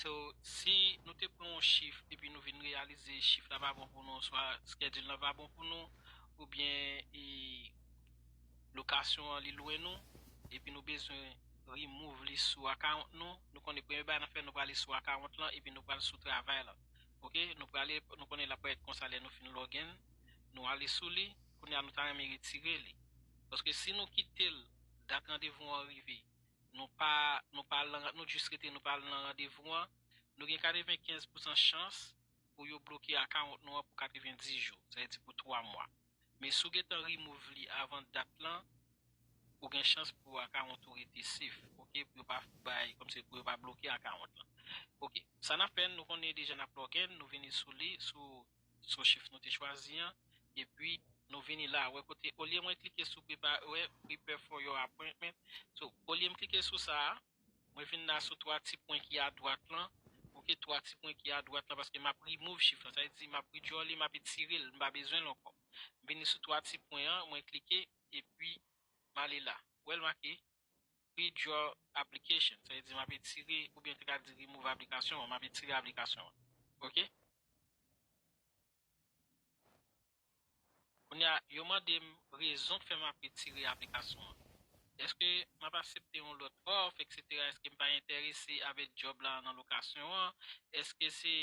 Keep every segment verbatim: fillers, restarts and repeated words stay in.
So, si nou te pran yon chif epi nou vin reyalize chif la pa bon pou nou, swa schedule la pa bon pou nou, oubyen e, lokasyon an li lwen nou, epi nou bezwen remove li sou account nou, nou konnen premye bagay n ap fè, nou prale sou account lan, epi nou pral sou travay la. Ok, nou prale, nou konnen l ap parèt konsa lè nou fin login, nou ale sou li, kounye a nou ta renmen retire li. Paske si nou kite l, dat randevou an rive, nou pa, nou pa lan, nou jis rete, nou pa al nan randevou an, nou gen katrevenkenz pousan chans pou yo bloke account nou an pou katrevenndis jou, sa vle di pou twa mwa. Men si w gentan remove li avan dat lan, ou gen chans pou account ou rete safe, ok, pou yo pa bay, kòmsi pou yo pa bloke account lan. Ok, sa n ap fè, nou konnen deja n ap login, nou vini sou li, sou, sou chif nou te chwazi an, epi nou vini la, wè kote, olye mwen klike sou prepare, wè, prepare for your appointment. So, olye m klike sou sa a, mwen vin la sou twa ti pwen ki adwat lan. Ok, twa ti pwen ki adwat lan, paske m ap remove chif lan. Sa vle di, m ap withdraw li, m ap etire l, m pa bezwen l ankò. M vini sou twa ti pwen an, mwen klike, epi m ale la. Wè l make withdraw application. Sa vle di, m ap etire, oubyen te ka di remove application an, m ap etire application an. Ok? Kounye a, yo mande m rezon k fè m ap retire aplikasyon an. Èske m ap aksepte yon lòt òf, etsetera? Èske m pa enterese avèk djòb la nan lokasyon an? Èske se,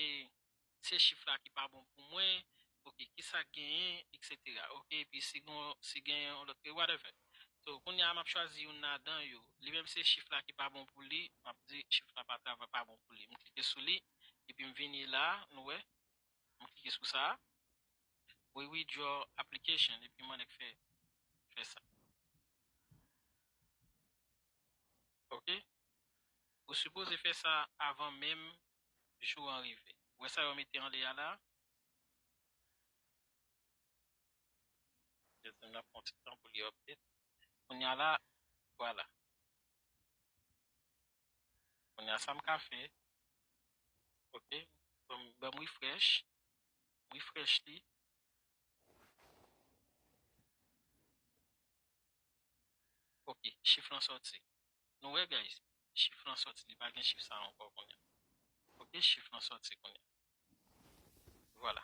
se chif la ki pa bon pou mwen? Ok, kisa k genyen, etsetera. Ok, epi si gen, si gen yon lòt, whatever. So, kounye a, m ap chwazi youn ladan yo. Li menm se chif la ki pa bon pou li, m ap di chif la pa travay, pa bon pou li. M klike sou li, epi m vini la, nou wè. M klike sou sa. We withdraw application, epi mande k fè, fè sa. Ok? Ou sipoze fè sa avan menm jou an rive. Ou wè sa yo mete anlè a la? Jezi, m ap pran ti tan pou li update. Kounye a la, vwala. Kounye a sa m ka fè. Ok. Ban m, ban m refresh. Refresh li. Ok, chif lan sòti. Nou wè, guys, chif lan sòti. Li pa gen chif sa ankò kounye a. Ok, chif lan sòti kounye a. Vwala.